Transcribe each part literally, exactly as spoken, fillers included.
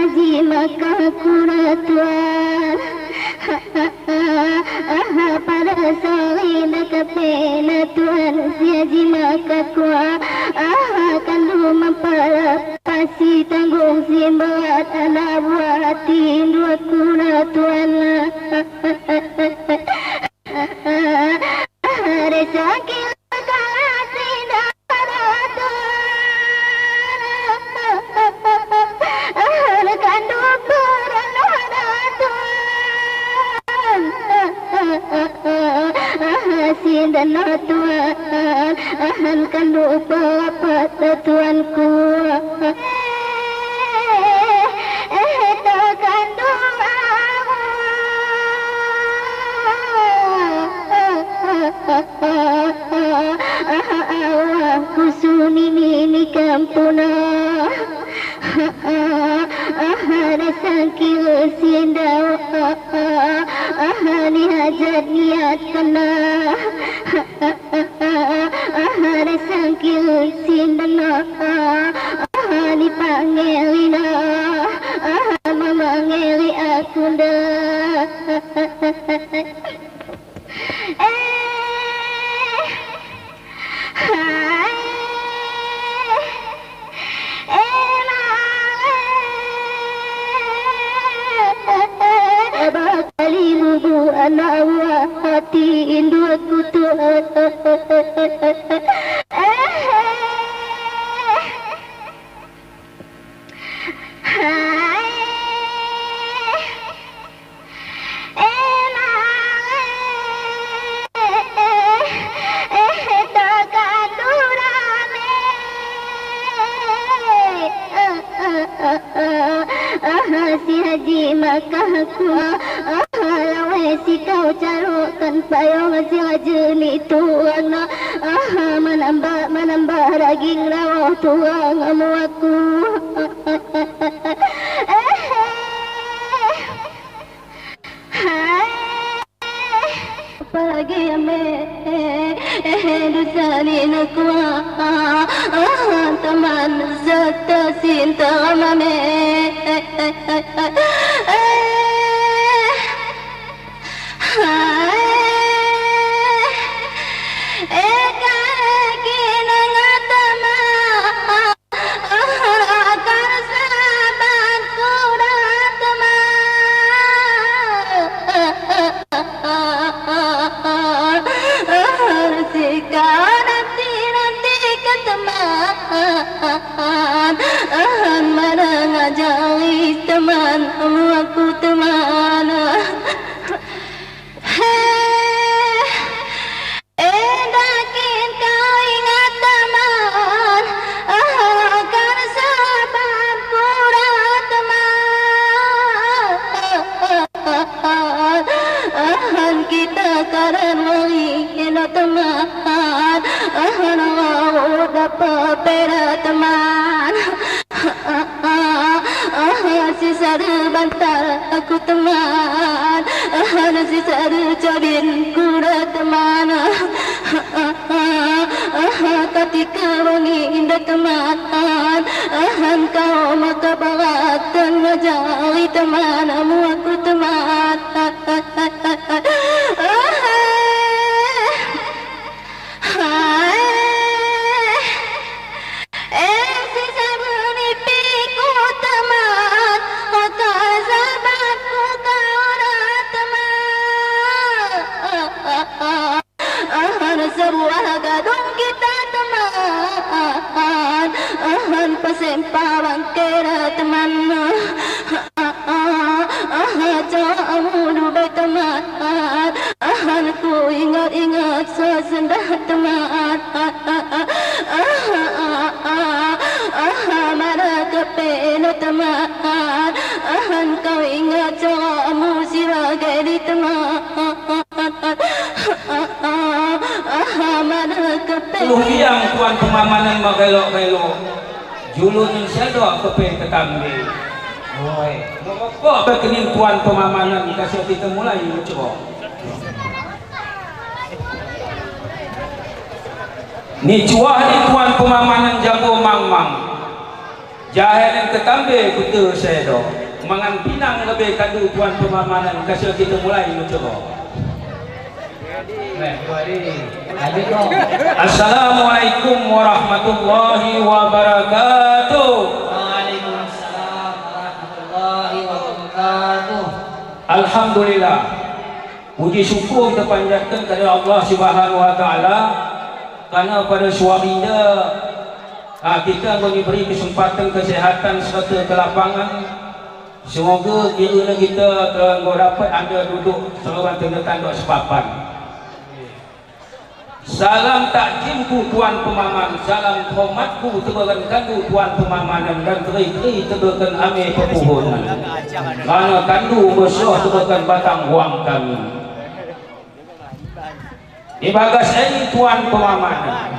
Haji Makkah kura tuan. Aha, para sari na kapena tuan, si Haji Makkah kua. Aha, kandu mampara pasi tanggung si berat, ana buat tindu kura tuan. Rezeki Sinda na tuan, ahan kandu perapat tuanku. Eh, eh, tak kandu awa. Awa kusuni nini kampuna. Aha, ni sangkil sinda. Aha, ni hajat niat kena. Aha, ni sangkil sinda na. Aha, ni pangeri na. Aha, mamangeri aku nda. Eh, hai, eh, ma, eh. Abah kali bubu anak buah hati induk kutu. Eh, hai. Aha, si Haji Makkah kua. Aha, lawe si kau carokan payong si Haji ni tuan na. Aha, manambah, manambah daging rawa tuan amu aku. Eh, eh. Hai. Apalagi ame, eh, eh, dosa ni nakua, ah, teman serta cinta mame, eh, eh, eh, eh, eh. Hai. Eh, kaki nanga teman. Aha, akan sahabatku da teman. Aha, si kau nanti-nanti ke teman. Aha, mana ngajari teman, amu aku teman. Hei. Eh, dakin kau ingat teman, ah, akan sahabatku da teman. Ahan kita karan wari eno teman, ahan wau dapa pera teman. Aha, si sadu bantal aku teman. Aha, si sadu cabin ku da teman. Aha, katika wangi inda teman. Ahan kau maka barat dan ngajari teman, amu aku teman. Aha. Hai. Eh, si sadu nipiku teman, maka sahabatku kau da teman. Ahan sebuah gadung kita teman, ahan pasempawang kera teman. Aha, aha, cak amu Dubai teman. Ahan ku ingat-ingat sasenda teman. Aha, aha, aha, mana kepena teman. Ahan kau ingat cak amu si bagai di teman. Aha, mana kepena. Luhiang tuan pemamanan magelok-gelok. Julun sado kepe ketambi. Oi, mokok ke kening tuan pemamanan kasih kita mulai mencoba. Ni cuah ni tuan pemamanan jago mangmang. Jahe nen ketambe kute sedo. Mangan pinang lebe kandu tuan pemamanan, kase kite mulai mencoba. Assalamualaikum warahmatullahi wabarakatuh. Waalaikumsalam warahmatullahi wabarakatuh. Alhamdulillah. Puji syukur kita panjatkan kepada Allah Subhanahu wa Ta'ala, karena pada suari ini, ah, kita enggo diberi kesempatan, kesehatan, serta kelapangan. Semoga kira kita, eh, enggo dapat anda duduk seorang tanda tanduk sepapan. Salam takjimku tuan pemaman, salam hormatku tebakan kandu tuan pemamanan dan teri-teri tebakan ame pepuhunan. Karena kandu besoh tebakan batang uang kami. Ibagas eri tuan pemamanan.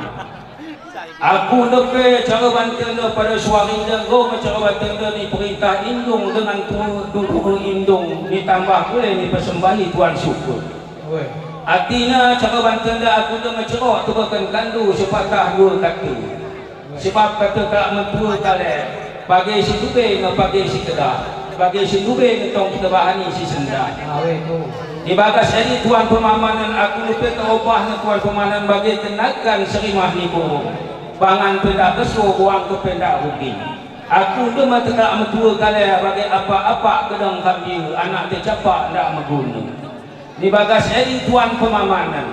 Aku nepe cara bantenda pada suari enda, enggo me cara bantenda ni perintah indung dengan tu-, tutur indung ni tambah pule ni persembahi tuan syukur. Atina cara bantenda aku enda mencerok tebakan kandu sepatah dua kata. Sebab kata kalak mentua kale, bage si tube nge bage si kedah, bage si tube nge tong kita bahani si sendah. Ibagas eri tuan pemamanan aku nepe terobah nge tuan pemamanan bage tenakan serimah ni burung. Pangan pe ndak beso, buang ke pe ndak rugi. Aku enda me tekalak mentua kale bage apa-apa kedang kambing, anak tecapak ndak meguna. Ibagas eri tuan pemamanan.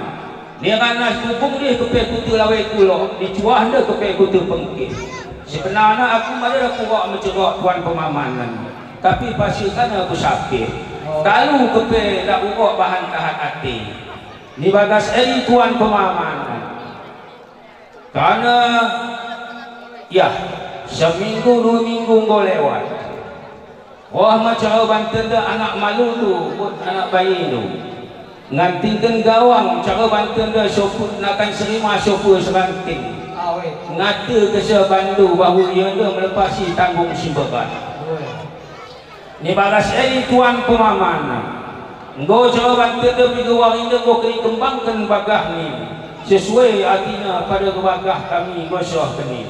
Ni ranas kubung ni kepe kute lawe kulo, ni cuah enda kepe kute pengke. Sebenarnya aku mari aku rok mencerok tuan pemamanan. Tapi pasti kan aku sakit. Kalu kepe ndak urok bahan tahan ati. Ibagas eri tuan pemamanan. Karena, ya, seminggu dua minggu enggo lewat. Wah, ma cara bantenda anak malu tu, put anak bayi tu. Ngantingkan gawang, cara bantenda soput nakan serima soput seranting. Ngate kese bandu bahu ia enda melepasi tanggung si beban. Ibagas eri tuan pemamanan. Enggo cara bantenda pi gewang enda enggo kami kembangkan bagah ni. Sesuai atina pada gebagah kami besoh kami.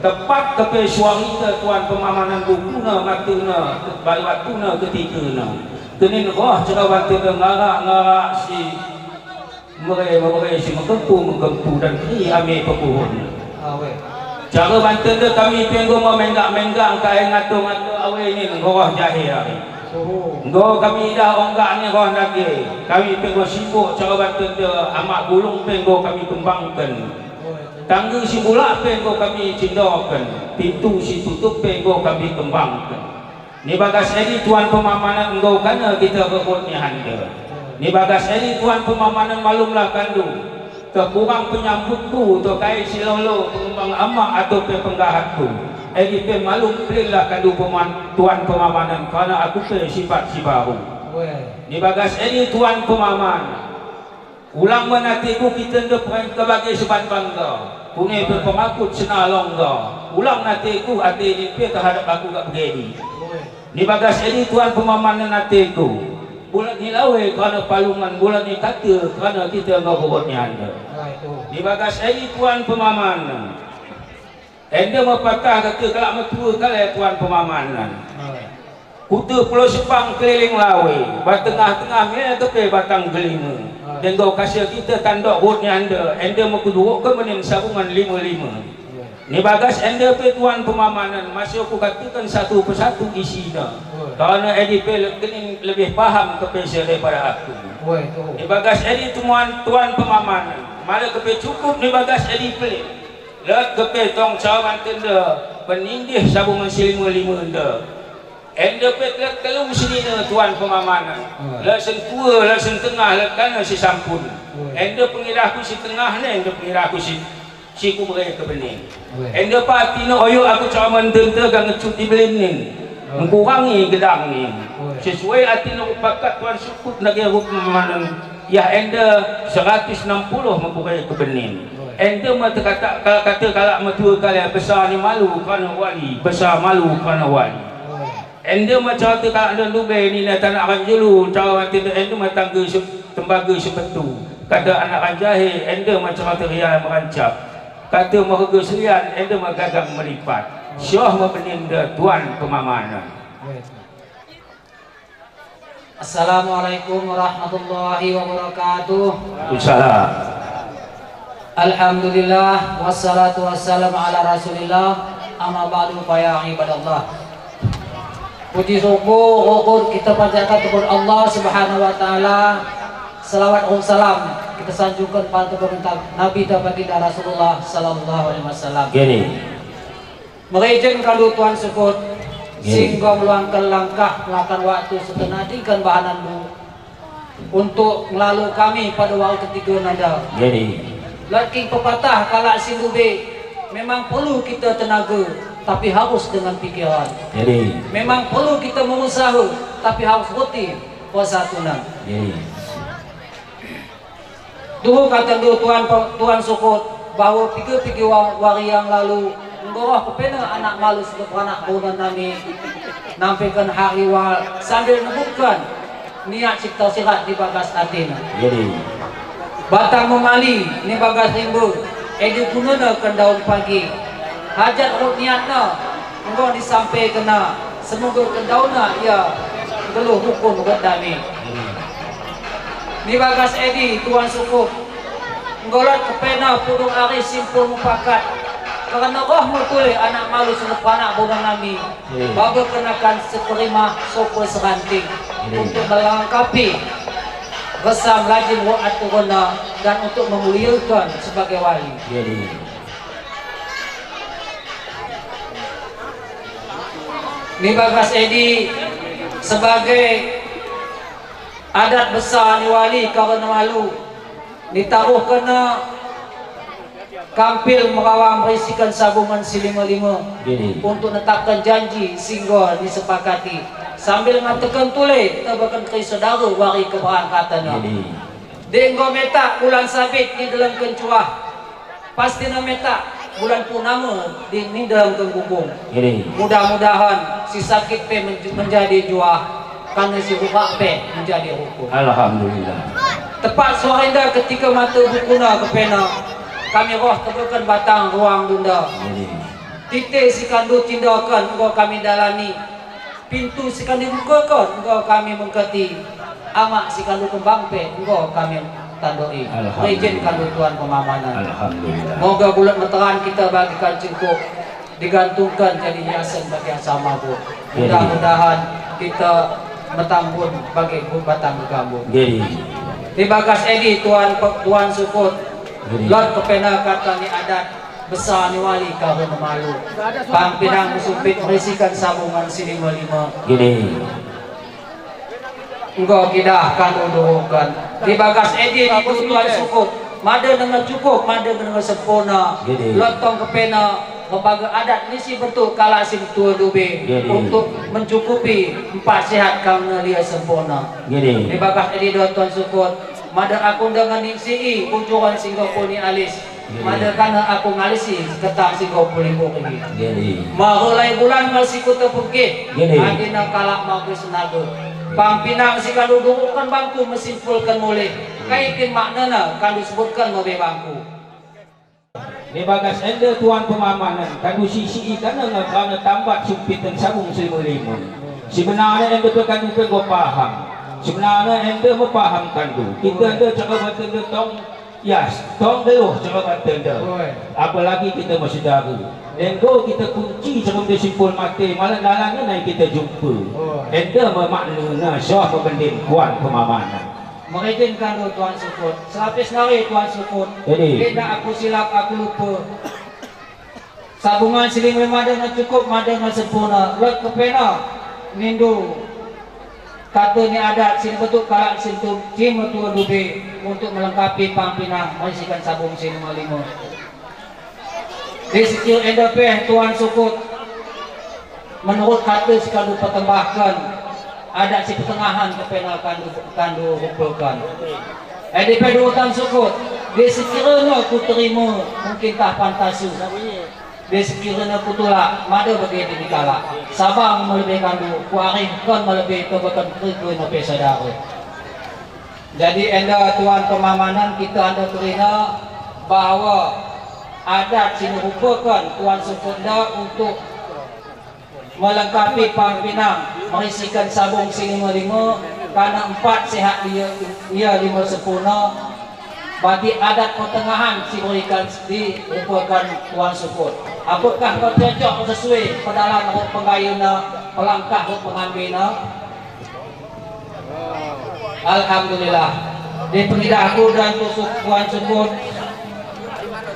Tepat kepe suari enda tuan pemamanan bukuna, matena, bari watuna, ketikena. Kenin roh cara bantenda ngarak-ngarak si Mere, mere si mekempu, mekempu dan kri ame pepuhun. Cara bantenda kami pe enggo memenggak-menggak, engkai ngato-ngato awe ni enggo roh jahe ari. Enggo kami dah onggak ni roh nage. Kami pe enggo sibuk cara bantenda, amak bulung pe enggo kami kembangkan. Tangga si bulak pe enggo kami cindoken. Pintu si tutup pe enggo kami kembangkan. Ibagas eri tuan pemamanan enggo kana kita rebut ni hande. Ibagas eri tuan pemamanan malumlah kandu. Kekurang penyambutku, tokai si lolo, pengembang amak atau pe penggahatku. Eri pe malum pelin lah kandu peman-, tuan pemamanan, karena aku pe sipat si baru. Ibagas eri tuan pemamanan. Ulang man ateku kita enda perang kebage sebat bangga. Kune pe pengaku sena longga. Ulang ateku ate ni pe terhadap aku gak begedi. Ibagas eri tuan pemamanan ateku. Bulat ni lawe kerana palungan, bulat ni kata kerana kita enggau kebot ni anda. Ibagas eri tuan pemamanan. Enda mepatah kata kalak metua kale tuan pemamanan. Kute Pulau Sepang keliling lawe, ba tengah-tengah me kepe batang gelima. Denggo kasih kita tandok hut ni anda, enda mekuduk ke menin sabungan lima-lima. Ibagas enda pe tuan pemamanan, masih aku katakan satu persatu isina. Kerana eri pe le-, kenin lebih paham kepe daripada aku. Ibagas eri tuan, tuan pemamanan, mala kepe cukup ibagas eri pelit. Lat kepe tong cawan tenda, penindih sabungan silima-lima enda. Enda pe lat telung sinina tuan pemamanan. Lat sen tua, lat sen tengah, lat kana si sampun. Enda pengirahku si tengah ne, enda pengirahku si, si kubere ke bening. Enda pati no oyo aku cawan tenda ka ngecut di belening. Mengkurangi gedang ni. Sesuai ati no upakat tuan sukut nage rup pemamanan. Yah enda seratus enam puluh mengkurangi kebenin. Enda ma tekata, kata kalak metua kale besar ni malu kerana wali, besar malu kerana wali. Enda ma cara tu kalak enda dube ni na tanak akan julu, cara tu enda ma tangga se-, tembaga sepetu. Kata anak akan jahe, enda ma cara tu ria merancap. Kata merega serian, enda ma gagang meripat. Soh mo bening de tuan pemamanan. Assalamualaikum warahmatullahi wabarakatuh. Waalaikumsalam. Alhamdulillah, wassalatu wassalamu ala Rasulillah, amma ba'du, fa ya ibadallah. Puji syukur, syukur kita panjatkan kepada Allah Subhanahu wa Ta'ala. Salawat dan salam kita sanjungkan pada Nabi ta Baginda Rasulullah sallallahu alaihi wasallam. Gini. Maka ijin kadu Tuan Sukut, Ye. Singgo meluangkan langkah, meluangkan waktu, setenadingkan bahanan du untuk ngelalu kami pada waktu ketiga nanda. Jadi. Lakin pepatah kalak sindube, memang perlu kita tenaga, tapi harus dengan pikiran. Jadi. Memang perlu kita mengusaha, tapi harus roti persatuan. Jadi. Tuhu kata du Tuan, Tuan Sukut, bahwa pigi-pigi wa-, wari yang lalu, nggoroh kepena anak malu sekepanak bonan nami, nampaikan hari wal sambil nebukkan niat sipta sirat di bagas atina. Jadi. Batang memali ni bagas rimbu, edi gunana kendaun pagi. Hajat rut niatna, enggo disampaikan na, semoga kendauna ia geluh rukun rut dami. Ni bagas edi Tuan Sukut, enggo lat kepena pudung ari simpul mupakat. Kerana roh mutule anak malu sekepanak bonan nami. Babe kenakan seterima sope seranting. Untuk melengkapi resam rajin wa aturana dan untuk memuliakan sebagai wali. Ni bagas edi sebagai adat besar ni wali karena malu. Ni taruh kena kampil merawang berisikan sabungan silima-lima. Jadi. Untuk netapkan janji singgo ni sepakati. Sambil ngatakan tule, tabakan kai saudara wari keberangkatan. Jadi. Denggo meta bulan sabit ni dalam kencuah. Pasti na meta bulan purnama di ni dalam kengkukung. Ini. Mudah-mudahan si sakit pe menj-, menjadi juah, karena si rupak pe menjadi rukun. Alhamdulillah. Tepat suara indah ketika mata bukuna kepena, kami roh tebakan batang ruang dunda. Ini. Tite si kandu tindakan enggo kami dalani. Pintu si kandu bukakan enggo kami mengketi. Amak si kandu kembang pe enggo kami tandoi. Alhamdulillah. Rejek kandu Tuan pemamanan. Alhamdulillah. Moga bulan meteran kita bagikan cengkuk, digantungkan jadi hiasan bagi asal mabuk. Jadi. Mudah-mudahan kita metambun bagi batang gegambut. Jadi. Ni bagas edi Tuan, Tuan Sukut. Jadi. Lot kepena kata ni adat. Besar ni wali kahun malu. Pang pinang musumpit merisikan sabungan silima-lima. Gini. Enggo kidah kandu durukan. Di bagas edi di Tuan Sukut. Mada dengan cukup, mada dengan sempurna. Gini. Lotong kepena, lembaga adat misi bentuk kalak si tua dube. Gini. Untuk mencukupi empat sehat karena lia sempurna. Gini. Di bagas edi do Tuan Sukut. Mada aku dengan ningsi i, ujuran singgo puni alis. Jadi. Mada kana aku ngalisi ketang si kau puli puli. Jadi. Mahulai bulan ngal si kuta pukih. Jadi. Adina kalak magus naga. Pang pinang si kandu durukan bangku mesimpulkan mulih. Kaitin maknana kandu sebutkan mabe bangku. Ni bagas enda Tuan pemamanan kandu sisi i kana ngal kana tambat sumpitan sabung silima-lima. Sebenarna enda pe kandu pe enggo paham. Sebenarna enda mepaham kandu. Kita enda cakap kata enda tong Yas, tong geluh cakap kata enda. Oi. Apalagi kita masih daru. Enggo kita kunci sebelum dia simpul mati, malah dalam ni kita jumpa. Oi. Enda memakna na soh membending Tuan pemamanan. Mengijinkan do Tuan Sukut. Selapis nari Tuan Sukut. Jadi. Tidak aku silap, aku lupa. Sabungan silima mada ngal cukup, mada ngal sempurna. Lot kepena nindu kata ni adat sini bentuk kalak sintum cima tua dube untuk melengkapi pang pinang merisikan sabung silima-lima. Di sikir enda pe Tuan Sukut. Menurut kata si kandu petembahkan, adat si petengahan kepena kandu, kandu rupakan. Edi pe Tuan Sukut, di sekirana ku terima mungkin tah pantasu. Di sekirana ku tulak, mada bagi di kala. Sabang melebih kandu, ku arihkan melebih kebeken kerja na pe saudara. Jadi enda Tuan pemamanan kita enda kerina bahwa adat sini rupakan Tuan Sukut enda untuk Melengkapi pang pinang, merisikan sabung si lima-lima, kana empat sehat ia, ia lima sempurna. Bati adat pertengahan si berikan dirupakan Tuan Sukut. Apakah kau cocok sesuai pedalan ruk penggayuna, pelangkah ruk pengambina? Alhamdulillah. Di pengidah aku dan tusuk Tuan Sukut.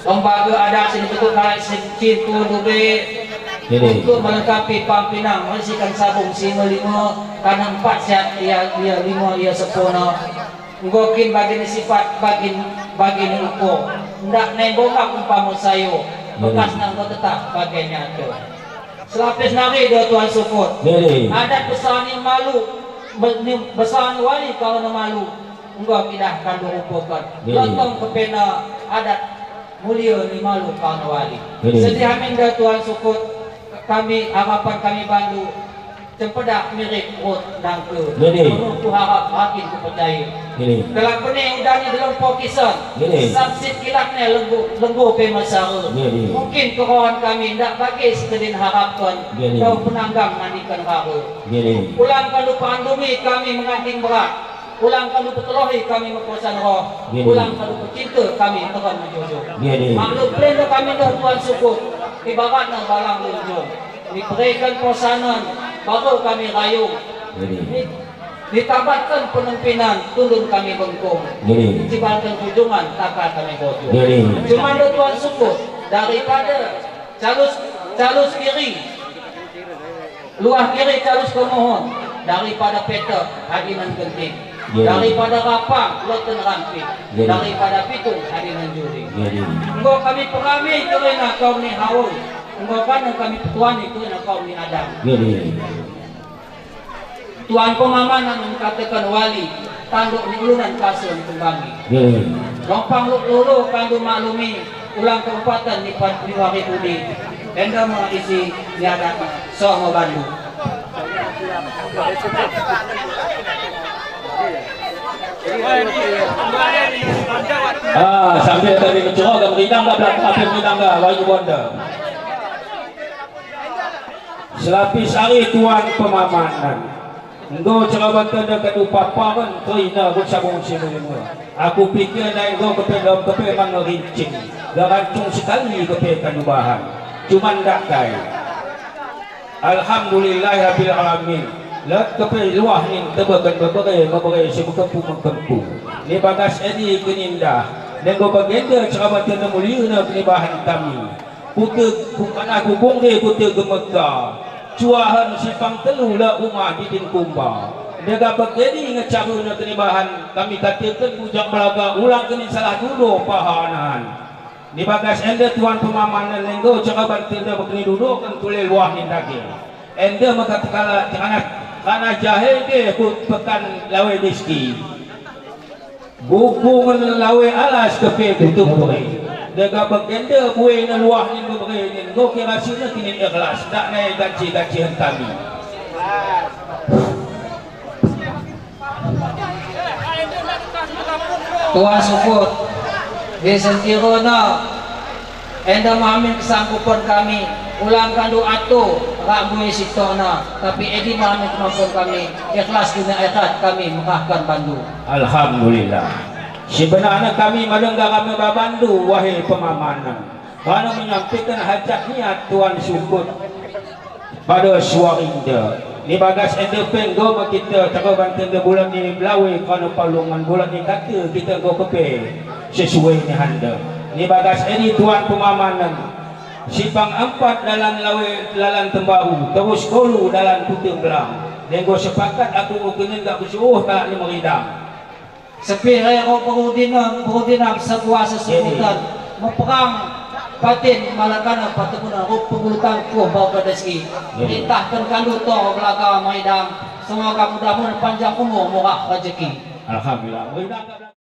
Lembaga adat sini betul naik si Tuan Dube. Jadi. Untuk melengkapi pang pinang, merisikan sabung si lima-lima, kana empat sehat ia, ia lima ia sempurna. Enggo kin bagi ni sifat, bagi, bagi ni upo. Ndak nai bongak umpama sayo. Jadi. Bekas nang tetap bagai ni atur. Selapis nari do Tuan Sukut. Jadi. Adat besar ni malu, be-, ni besar ni wali kalau na malu. Enggo kidah kandu rupakan. Jadi. Lontong kepena adat mulia ni malu kalau na wali. Jadi. Sedia amin do Tuan Sukut, kami, harapan kami bandu. Cempedak mirip rut nangke. Jadi. Penuh ku harap, makin ku percaya. Jadi. Kelak pene udah ni dalam pokisan. Jadi. Saksit kilat ne lenggu, lenggu pe masara. Jadi. Mungkin kerohan kami ndak bagi sekedin harapkan. Jadi. Tau penanggang mandikan rara. Jadi. Ulang kandu pandumi kami menganting berat. Ulang kandu petelohi kami meposan roh. Jadi. Ulang kandu pecinta kami tekan menjujur. Jadi. Maklum plenda kami dah Tuan Sukut. Ibarat nang balang lunjung. Diberikan posanan, baru kami rayung. Jadi. Di-, ditabatkan penampinan, tundun kami bengkung. Jadi. Cibalkan kujungan, takal kami bojong. Jadi. Cuma do Tuan Sukut, daripada calus, calus kiri, luah kiri calus kemohon, daripada petak, hadinan genting. Jadi. Daripada rapang, loten ramping. Jadi. Daripada pitung, hadinan juri. Jadi. Enggo kami perami, kerana kau ni haul. Enggo kan kami petuani, kerana kau ni adang. Jadi. Tuan pemamanan mengatakan wali, tanduk ni ulunan kasih tumbangi. Jadi. Lompang lu-, lulu, kandu maklumi, ulang kabupaten ni pan-, ni wari bumi. Enda mengisi ni adat, so mau bandu. Ah, sambil tadi mencoba, ke meridang ka belakang, apa meridang ka, wahai bonda. Selapis ari Tuan pemamanan. Enggo ceraban tanda kadu paparan, kerina rut sabung si lima-lima. Aku pikir nai enggo kepe dalam kepe mangerincing. Garancung sekali kepe kandu bahan. Cuman ndak kai. Alhamdulillahirabbil alamin. Lat kepe luah nin tebakan bebere, mebere si mekempu mekempu. Ni bagas edi kenindah. Nenggo bagenda ceraban tanda mulia na kini bahan kami. Kute, ku-, kana ku bongde kute gemeka. Cuahan sipang telu la uma didin kumba. Dega begedi ngecaru na kini bahan, kami katakan bujang belaga, ulang kini salah dudo pahanan. Ni bagas enda Tuan pemamanan nenggo ceraban tanda begini dudo kan tule luah ni dage. Enda maka tekala, kana, kana jahe de kut pekan lawe diski. Bukungan lawe alas kepe tutup bere. Dega begenda bue na luah nin bebere nin. Go kira sina kinin ikhlas. Ndak nai ganci-gancian kami. Tuan Sukut. Desen kirona. Enda mahamin kesanggupan kami, ulang kandu atu, rak bui sitona, tapi edi mahamin kemampuan kami, ikhlas dina ikhlas kami mekahkan bandu. Alhamdulillah. Sebenarnya kami melengga kami babandu, wahai pemamanan. Karena menyampaikan hajat niat Tuan Sukut. Pada suarinda. Ni bagas enda penggo ma kita, caka banten de bulan ni belawe, kano palungan bulan ni kata, kita go kepe sesuai ni handa. Ni bagas edi Tuan pemamanan. Sipang empat dalan lawe, dalan tembaru, terus kolu dalan putih belang. Denggo sepakat aku ukinin gak besuh tak ni meridang. Sepi rero perudinam, perudinam sebuah sesukutan. Meperang patin malakana patemunan rup pengulutan kuh bau kadeski. Perintahkan kandu tor belaga maidam. Semoga mudah-mudahan panjang umur, murah rezeki. Alhamdulillah.